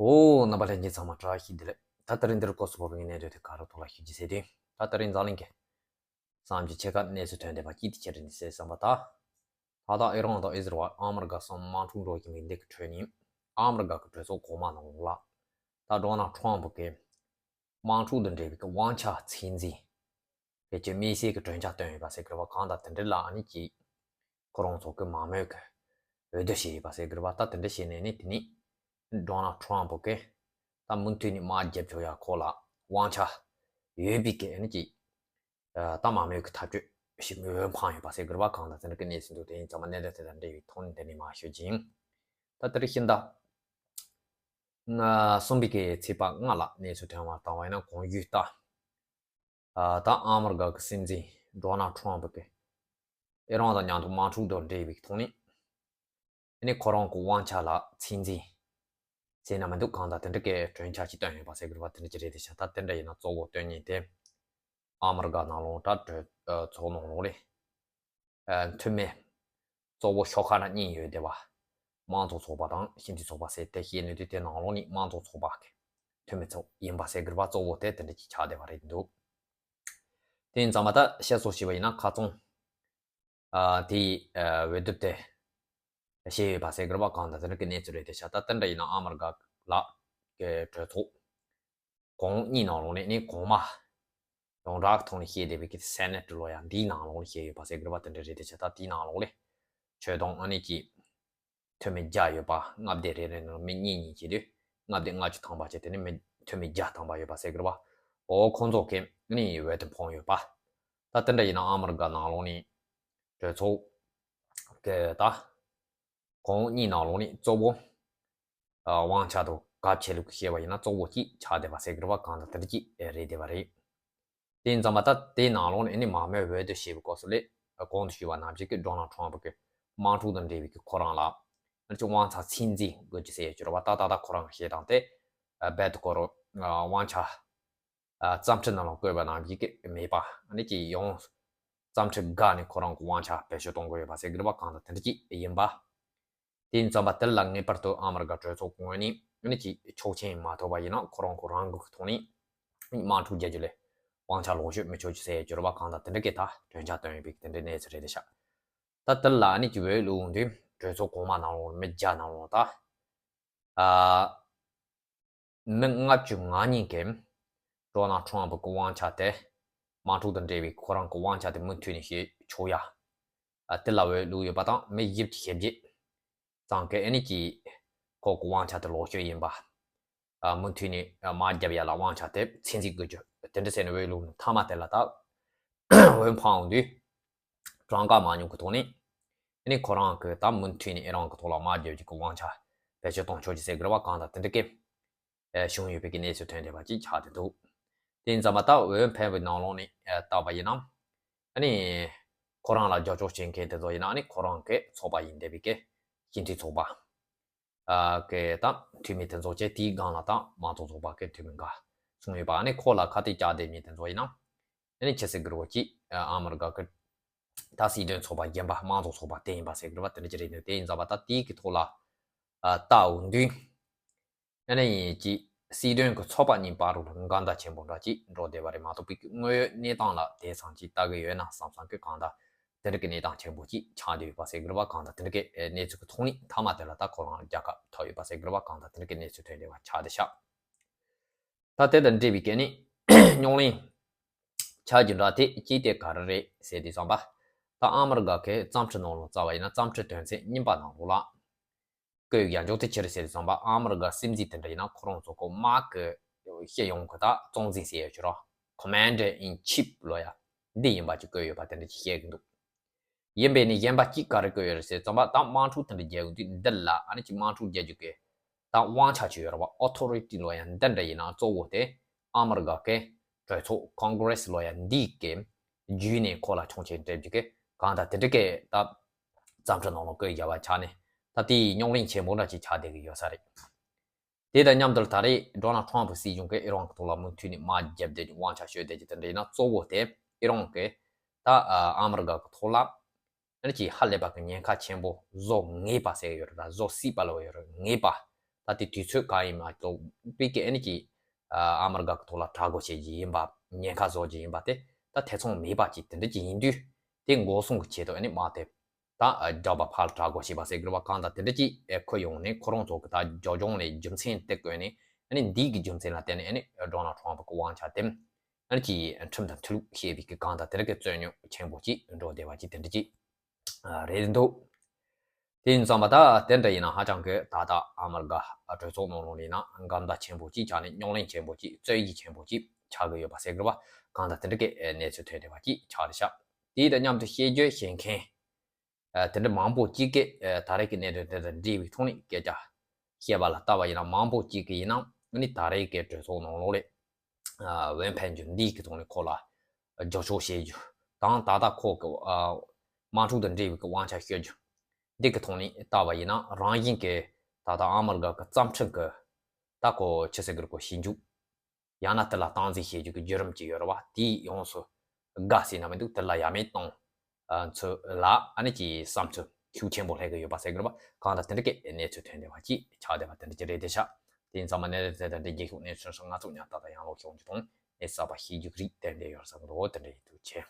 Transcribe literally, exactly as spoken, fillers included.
ཨོ། རྣམ་པ་ལྷན་རྒྱས་ཚང་མ་བཀྲ་ཤིས་བདེ་ལེགས། ད་དེ་རིང་འདིར་སྐོར་སུ་བབས་པའི་གནས་སྟངས་དེ་ག་རེ་ཐོག་ལ་ཞུ་རྒྱུ་ཟེར་དུས། ད་དེ་རིང་འཛམ་གླིང་གི་བསམ་གྱིས་ཆེ་ཁ་གནས་ཚུལ་ཐོན་བསྡད་པ་གཅིག་དེ་ཆེད་དུ་ནི་ཟེར་བསམ་པ་ད། ད་ལྟ་ཨི་རན་དང་ཨི་ཟི་རལ་ཨ་མི་རི་ཀ་གསུམ་དམག་འཁྲུག་འགྲོ་བཞིན་པའི་འདི་གི་ཁྲོད་ནས། ཨ་མི་རི་ཀ་གི་གྲོས་ཚོགས་གོང་མ་ནང་ལ་ད་ཌོ་ནལ་ཊམ་ཕུ་གི་དམག་འཁྲུག་དང་འབྲེལ་བའི་གི་དབང་ཆ་ཚད་འཛིན། ཕལ་ཆེར་དམིགས་བསལ་གྱི་གྲོས་འཆར་བཏོན་ཡོད་པ་ཟེར་གི་རེད་པ། གང་ལྟར་དེ་འདྲ་ལ་ཨ་ནི་ཅིག་ཁོ་རང་ཚོ་གི་མང་མོས་ཀྱི་འོས་བསྡུ་བྱས་ཡོད་པ་ཟེར་གི་རེད་པ། ད་དེ་འདྲ་བྱས་ནས་ནི་དེ་ནི་ཌོ་ནལ་ཊམ་ཕུ་གི་ད་མུ་མཐུད་ནས་དམག་རྒྱབ་ཆོག་ཡ་ཁོ་ལ་དབང་ཆ་ཡོད་པའི་གི་ཨ་ནི་ཅིག་ད་མང་མོས་ཀྱི་ཐག་གཅོད་ཞིག་འོས་འཕངས་ཡོད་པ་ཟེར་གི་རེད་པ། གང་ལྟར་དེ་འདྲ་གི་གནས་ཚུལ་འདུག་དེ་ཡིན་ཙང་མ་གནད་དོན་དེ་དང་འབྲེལ་བའི་ཐོག་ནས་དེ་ནས་མར་ཞུ་རྒྱུ་ཡིན། ད་དེ་རིང་ཕྱི་ཟླ་ལྔ་གསུམ་པའི་གི་ཚེས་པ་ལྔ་ལ་གནས་ཚུལ་ཐོན་པ་ལྟ་བ་ཡིན་ན། གོང་ཞུས་ལྟར། ཨ། ད་ཨ་མི་རི་ཀ་གི་སྲིད་འཛིན་ཌོ་ནལ་ཊམ་ཕུ་གིས་ཨི་རན་དང་མཉམ་དུ་དམག་འཁྲུག་དང་འབྲེལ་བའི་ཐོག་ནས། ཨ་ནི་ཁོ་རང་གི་དབང་ཆ་ལ་ཚད་འཛིན་བྱས་ན་མི་འདུག་གང་ལྟར་དེ་འདྲ་གི་གྲོས་འཆར་ཞིག་བཏོན་ཡོད་པ་ཟེར་གི་རེད་པ། དེ་འདྲ་ཅིག་རེད་དེ་ཤག་ད་དེ་འདྲ་ཡིན་ན་གཙོ་བོ་སྟོན་མཁན་དེ་ཨ་མི་རི་ཀ་ནང་ལོགས་ད་གྲོས་ཚོགས་ནང་ལོགས་ལས། ཨ། འཐུས་མི་གཙོ་བོ་ཤོག་ཁག་ནང་གཉིས་ཡོད་བསྡད་པ། དམངས་གཙོ་ཚོགས་པ་དང་སྤྱི་མཐུན་ཚོགས་པ་ཟེར་དེ་བཤད་ནུས་དུས། དེ་ནང་ལོགས་ནས་དམངས་གཙོ་ཚོགས་པ་གི་འཐུས་མི་ཚོ་ཡིན་པ་ཟེར་གི་རེད་པ། གཙོ་བོ་དེ་དེ་འདྲ་ཅིག་ཆགས་བསྡད་པ་རེད་འདུག་དེ་ཡིན་ཙང་མ་ད་བཤད་སྲོལ་བྱས་པ་ཡིན་ན་ཁ་ཚོན། ཨ། དེ་ཡི་ཨ་འོས་བསྡུ་དེ་བྱས་ཡོད་པ་ཟེར་གི་རེད་པ། གང་ལྟར་དེ་འདྲ་གི་གནས་ཚུལ་རེད་དེ་ཤག་ད་དེ་འདྲ་ཡིན་ན་ཨ་མི་རི་ཀ་ལ་གི་གྲོས་ཚོགས་གོང་གཉིས་ནང་ལོགས་ནས་ནི་གོང་མ་ཡོངས་གྲགས་ཀྱི་ཐོག་ནས་བཤད་བསྡད་པའི་གི་སེ་ནེ་ཊི་ལོ་ཡ་འདིའི་ནང་ལོགས་ནས་བཤད་ཡོད་པ་ཟེར་གི་རེད་པ། དེ་འདྲ་རེད་དེ་ཤག་ད་དེའི་ནང་ལོགས་ལས་ཆོད་དོན་ཨ་ནི་ཅིག་འཐུས་མི་བརྒྱ་ཡོད་པ། མངའ་སྡེ་རེ་རེ་ནང་མི་གཉིས་གཉིས་བྱས་དུས་མངའ་སྡེ་ལྔ་བཅུ་ཐམ་པ་བྱས། དེ་ནི་མི་འཐུས་མི་བརྒྱ་ཐམ་པ་ཡོད་པ་ཟེར་གི་རེད་པ། འོ་ཁོང་ཚོ་གིས་ཨ་ནི་འོས་བསྡུ་འཕངས་ཡོད་པ། ད་དེ་འདྲ་ཡིན་ན་ཨ་མི་རི་ཀ་ནང་ལོགས་ནས་གྲོས་ཚོགས་གི་ད་གོང་གཉིས་ནང་ལོགས་ནས་གཙོ་བོ་ཨ་དབང་ཆ་དང་གལ་ཆེ་ལུགས་བཤད་པ་ཡིན་ན་གཙོ་བོ་གཅིག་ཆགས་བསྡད་པ་ཟེར་གི་རེད་པ། གང་ལྟར་དེ་འདྲ་གཅིག་རེད་བསྡད་པ་རེད། དེ་ཡིན་ཙང་མ་ད་དེའི་ནང་ལོགས་ནས་ཨ་ནི་མང་མོས་འོས་བསྡུ་བྱས་པའི་སྐབས་སུ་ལས་གོང་དུ་ཞུས་པ་ནང་བཞིན་གི་ཌོ་ནལ་ཊམ་ཕུ་གི་དམག་འཁྲུག་དང་འབྲེལ་བའི་གི་ཁོ་རང་ལ་ཨ་ནི་ཅིག་དབང་ཆ་ཚད་འཛིན་དགོས་ཀྱི་ཟེར་ཡོད་ཀྱི་རེད་པ། ད་ད་ད་ཁོ་རང་གི་བཤད་སྟངས་དེ་ཨ་རྦད་དེ་ཁོ་རང་དབང་ཆ་ཨ་རྩ་ཁྲིམས་ནང་ལ་བཀོད་པ་ནང་བཞིན་གི་མེད་པ། ཨ་ནི་ཅིག་ཡང་རྩ་ཁྲིམས་བཀག་ནས་ཁོ་རང་གི་དབང་ཆ་བེད་སྤྱོད་གཏོང་དགོས་ཡོད་པ་ཟེར་གི་རེད་པ། གང་ལྟར་དེ་འདྲ་ཅིག་ཡིན་པ། དེ་ཡིན་ཙང་མ་དེ་ལ་ངེས་པར་དུ་ཨ་མི་རི་ཀ་གྲོས་ཚོགས་ངོས་ནས་ཨ་ནི་ཅིག་ཆོག་མཆན་མ་ཐོབ་པ་ཡིན་ན་ཁོ་རང་ཁོ་རང་གི་ཐོག་ནས་དམག་འཁྲུག་རྒྱག་རྒྱུ་ལ་དབང་ཆ་ལོངས་སྤྱོད་མི་ཆོག་རྒྱུ་ཟེར་ཡོད་ཀྱི་རེད་པ། གང་ལྟར་དེ་འདྲ་གི་ད་གྲོས་འཆར་བཏོན་ཡོད་པའི་དེ་འདྲའི་གནས་ཚུལ་རེད་དེ་ཤག་ད་དེ་ལ་ཨ་ནི་ཅིག་འོས་བླུག་དུས་གྲོས་ཚོགས་གོང་མ་ནང་ལོགས་མི་བརྒྱ་ནང་ལོགས་ད་ཨ་མི་ལྔ་བཅུ་ང་གཉིས་ཀྱིས་ཌོ་ནལ་ཊམ་ཕུ་གི་དབང་ཆ་དེ་དམག་འཁྲུག་དང་འབྲེལ་བའི་ཁོ་རང་གི་དབང་ཆ་དེ་མུ་མཐུད་ནས་བཞེས་ཆོག་ཡ། ཨ་དེ་ལ་འོས་བླུགས་ཡོད་པ་དང་། མི་བཞི་བཅུ་ཞེ་བརྒྱད་ཙམ་གྱིས་ཨ་ནི་ཅིག་ཁོ་གི་དབང་ཆ་དེ་ལོག་སྤྱོད་ཡིན་པ། ཨ་མུ་མཐུད་ནས་ཨ་དམག་རྒྱབ་ཡ་ལ་དབང་ཆ་དེ་ཚད་འཛིན་དགོས་རྒྱུ་དེ་འདྲ་ཟེར་ནས་འོས་བླུགས་ནས་མཐའ་མ་དེ་ལ་ད་འོས་འཕངས་འོང་དུས། གྲངས་ཀ་མང་ཉུང་གི་ཐོག་ནས་ཨ་ནི་ཁོ་རང་གི་ད་མུ་མཐུད་ནས་ཨི་རན་གི་ཐོག་ལ་དམག་རྒྱབ་རྒྱུ་གི་དབང་ཆ་བེད་སྤྱོད་གཏོང་ཆོག་རྒྱུ་ཟེར་གི་རེད་པ། གང་ལྟར་དེ་འདྲ་གི་ཨེ་བྱུང་ཡོད་པའི་གི་གནས་ཚུལ་ཐོན་བསྡད་པ་ཅིག་ཆགས་བསྡད་འདུག་དེ་ཡིན་ཙང་མ་ད་འོས་འཕེན་པའི་ནང་ལོགས་ནས་ཨེ་བལྟས་པ་ཡིན་ན། ཨ་ནི་ཁོ་རང་ལ་རྒྱབ་སྐྱོར་བྱེད་མཁན་དེ་ཚོ་ཡིན་ན་ཨ་ནི་ཁོ་རང་གི་ཚོགས་པ་ཡིན་བསྡད་པའི་གི་སྤྱི་འཐུས་ཚོགས་པ་ཨ་གི་ད་འཐུས་མི་དེ་ཚོ་བྱས། དེའི་སྒང་ལ་ད་དམངས་གཙོ་ཚོགས་པ་གི་འཐུས་མི་འགའ་གསུངས་ཡོད་པ། ཨ་ནི་ཁོ་ལ་ཁ་གཏད་བཅག་བསྡད་མཁན་དེ་ཚོ་ཡིན་ན་ཨ་ནི་ཆི་ཟེར་གི་རེད་པ། གཅིག་ཨ་མི་རི་ཀ་གི་ད་སྲིད་དོན་ཚོགས་པ་རྒན་པ་དམངས་གཙོ་ཚོགས་པ་དེ་ཡིན་པ་ཟེར་གི་རེད་པ། དེ་འདྲ་ཅིག་རེད་འདུག་དེ་ཡིན་ཙང་མ་ད་དེའི་གི་ཐོག་ལ་ཨ་བལྟས་འོང་དུས། ཨ་ནི་ཅིག་སྲིད་དོན་གྱི་ཚོགས་པ་གཉིས་བར་དུ་ལ་འགལ་ཟླ་ཆེན་པོ་འདྲ་ཅིག་འགྲོ་བསྡད་པ་རེད་མ་གཏོགས་པའི་དངོས་ཡོད་གནས་སྟངས་ལ་དེང་སང་ཅིག་ལྟ་གི་ཡོད་ན་བསམ་བསམ་གི་གང་ལྟར་དེ་འདྲ་གི་གནས་སྟངས་ཆེན་པོ་ཅིག་ཆགས་བསྡད་ཡོད་པ་ཟེར་གི་རེད་པ། གང་ལྟར་དེ་འདྲ་གི་གནས་ཚུལ་གྱི་ཐོག་ནས་མཐའ་མ་དེ་ལ་ད་ཁོ་རང་ལ་རྒྱལ་ཁ་ཐོབ་ཡོད་པ་ཟེར་གི་རེད་པ། གང་ལྟར་དེ་འདྲ་གི་གནས་ཚུལ་ཐོན་བསྡད་པ་ཆགས་བསྡད་ཤག་ད་དེ་དང་འབྲེལ་བའི་གི་ཨ་ནི་རྙོག་གླེང་ཆགས་རྒྱུ་འདྲ་དེ་ཅིག་དེ་ག་རེ་རེད་ཟེར་དུས་ཙམ་པ། ད་ཨ་མི་རི་ཀ་གི་བརྩམས་ཆོས་ནང་ལ་བལྟས་པ་ཡིན་ན་བརྩམས་ཆོས་དོན་ཚན་གཉིས་པ་ནང་ལོགས་ལ། བཀོད་ཡག་འཇོག་དེ་ཅི་རེད་ཟེར་དུས་ཙམ་པ། ཨ་མི་རི་ཀ་སྲིད་འཛིན་དེ་འདྲ་ཡིན་ན་ཁོ་རང་ཚོ་གི་དམག་གི་སྤྱི་ཡོངས་ཀྱི་ད་གཙོ་འཛིན་ཟེར་ཡོད་ཀྱི་རེད། Commander in Chief ལབ་ཡ་འདི་ཡིན་པ་ཅིག་བཀོད་ཡོད་པ་དེ་འདྲ་ཅིག་བཤད་ཀྱི་འདུག་ཡིན་པས་ནི་གཞན་པ་གཅིག་ག་རེ་བཀོད་ཡོད་རེད་ཟེར་དུས་ཙམ་པ། ད་དམག་འཁྲུག་དེ་འདྲ་རྒྱག་ཡོང་དུས་འདི་ལ་ཨ་ནི་ཅིག་དམག་འཁྲུག་རྒྱག་རྒྱུ་གི་ད་དབང་ཆ་ཅིག་ཡོད་རེད་པ། Authority ལབ་ཡ་འདི་འདྲ་ཡིན་ན་གཙོ་བོ་དེ་ཨ་མི་རི་ཀ་གི་གྲོས་ཚོགས་Congress ལབ་ཡ་འདི་གི་བརྒྱུད་ནས་ཁོ་ལ་ཆོག་མཆན་སྤྲད་རྒྱུ་གི་གང་ལྟར་དེ་འདྲ་གི་ད་བརྩམས་ཆོས་ནང་ལ་བཀོད་བཞག་པ་ཆགས་ནས། ད་དེའི་རྙོག་གླེང་ཆེན་པོ་འདྲ་ཅིག་ཆགས་བསྡད་ཀྱི་ཡོད་ས་རེད། དེ་དང་མཉམ་དུ་ད་རེས་ཌོ་ནལ་ཊམ་ཕུ་སྲིད་གཞུང་གིས་ཨི་རན་གྱི་ཐོག་ལ་མུ་མཐུད་ནས་དམག་རྒྱབ་བསྡད་རྒྱུ་དབང་ཆ་ཤོར་བསྡད་རྒྱུ་དེ་འདྲ་ཡིན་ན་གཙོ་བོ་དེ་ཨི་རན་གྱིས་ད་ཨ་མི་རི་ཀ་གི་ཐོག་ལ་ཨ་ནི་ཅིག་ཧ་ལས་པ་གི་ཉེན་ཁ་ཆེན་པོ་བཟོ་ངེས་པ་ཟེར་གྱི་ཡོད་རེད། ད་བཟོ་སྲིད་པ་ལབ་ཡོད་རེད། ངེས་པ་ ད་དེ་དུས་ཚོད་གང་ཡིན་མ་གཏོགས་པའི་གི་ཨ་ནི་ཀྱི་ཨ་མི་རི་ཀ་གི་ཐོག་ལ་དྲག་རྒོལ་བྱེད་ཀྱི་ཡིན་པ། ཉེན་ཁ་བཟོ་གི་ཡིན་པ་དེ་ད་ཐེ་ཚོམ་མེད་པ་ཅིག་དེ་འདྲ་ཅིག་ཡིན་དུས། དེ་འགོག་སྲུང་གི་ཆེད་དུ་ཨ་ནི་དམག་དེ་ད་རྒྱག་པ་ཕར་དྲག་རྒོལ་བྱས་པ་ཟེར་དགོས་པ། གང་ལྟར་དེ་འདྲ་ཅིག་ཨེ་ཁོ་ཡོང་ནས་ཁོ་རང་ཚོ་གི་ད་རྒྱབ་ལྗོངས་ལས་རྒྱུ་མཚན་དེ་བཀོད་ནས་ཨ་ནི་འདི་གི་རྒྱུ་མཚན་ལ་བརྟེན་ནས་ཨ་ནི་ཌོ་ནལ་ཊམ་གི་དབང་ཆ་དེ་ཨ་ནི་ཀྱི་ཁྲིམས་དང་མཐུན་ལུགས་ཤེས་པའི་གི་གང་ལྟར་དེ་འདྲ་གི་རྩོད་རྙོག་ཆེན་པོ་ཅིག་འགྲོ་བསྡད་པ་ཅིག་དེ་འདྲ་ཅིག་ཨ་རེད་འདུག་དེ་ཡིན་ཙང་མ་ད་དེ་འདྲ་ཡིན་ན་ཧ་ཅང་གི་ད་ལྟ་ཨ་མི་རི་ཀ་གྲོས་ཚོགས་ནང་ལོགས་ལ་ཡིན་ན་འགལ་ཟླ་ཆེན་པོ་ཅིག་ཆགས་ནས་རྙོག་གླེང་ཆེན་པོ་ཅིག་རྩོད་གཞི་ཆེན་པོ་ཅིག་ཆགས་ཀྱི་ཡོད་པ་ཟེར་དགོས་པ། གང་ལྟར་དེ་འདྲ་གི་གནས་ཚུལ་ཐོན་བསྡད་པ་ཅིག་ཆགས་རེད་ཤག་དེའི་དང་མཉམ་དུ་བཤད་རྒྱུ་བཤད་མཁན་དེ་འདྲ་མང་པོ་ཅིག་གིས་ད་རེས་ཀྱི་གནད་དོན་དེ་དང་འབྲེལ་བའི་ཐོག་ནས་སྐད་ཆ་བཤད་པ་ལ་བལྟས་པ་ཡིན་ན། མང་པོ་ཅིག་གིས་ཡིན་ན་ནི་ད་རེས་ཀྱི་གྲོས་ཚོགས་ནང་ལོགས་ལ་འོས་འཕེན་རྒྱུ་འདི་གི་ཐོག་ནས་ཁོ་ལ་རྒྱབ་སྐྱོར་བྱེད་རྒྱུ་དང་། ད་ལྟ་ཁོ་གི་དམག་འཁྲུག་དང་འབྲེལ་བའི་གི་དབང་ཆ་སྤྱོད་རྒྱུ་འདི་གི་ཐོག་ནས་བལྟས་པ་ཡིན་ན། རང་བཞིན་གྱི་ད་ལྟ་ཨ་མི་རི་ཀ་གི་བརྩམས་སྒྲུང་གི་ད་ཁོ་ཆི་ཟེར་གི་རེད། ཁོ་ཞིབ་འཇུག་ཡང་ན་དེ་ལ་སྟངས་འཛིན་བྱེད་རྒྱུ་གི་བརྒྱུད་རིམ་ཅིག་ཡོད་རེད་པ། དེ་ཡོངས་སུ་དགའ་སྲིད་ན་མི་འདུག་དེ་ལ་ཡ་མེད་གཏོང་ཚུལ་ལ་ཨ་ནི་ཀྱི་བསམ་ཚུལ་ཤུགས་ཆེན་པོ་སླེབས་ཀྱི་ཡོད་པ་ཟེར་གི་རེད་པ། གང་ལྟར་དེ་འདྲ་གི་གནས་ཚུལ་ཐོན་བསྡད་པ་ཅིག་ཆགས་བསྡད་པ་དེ་འདྲ་ཅིག་རེད་དེ་ཤག་དེ་ཡིན་ཙང་མ་གནད་དོན་དེ་དང་འབྲེལ་རྒྱལ་ཁབ་གནས་ཚུལ་སོགས་ང་ཚོ་ཉར་ཐག་དང་ཡང་ལོག་ཤོག་རྒྱུ་དང་གནས་ཚུལ་གསར་པ་ཤེས་རྒྱུ་གི་རིགས་ཏན་ཏན་ཡོད་བསམ་གི་འདུག་དེ་འདྲ་ཡིན་འདུག་ཆེ།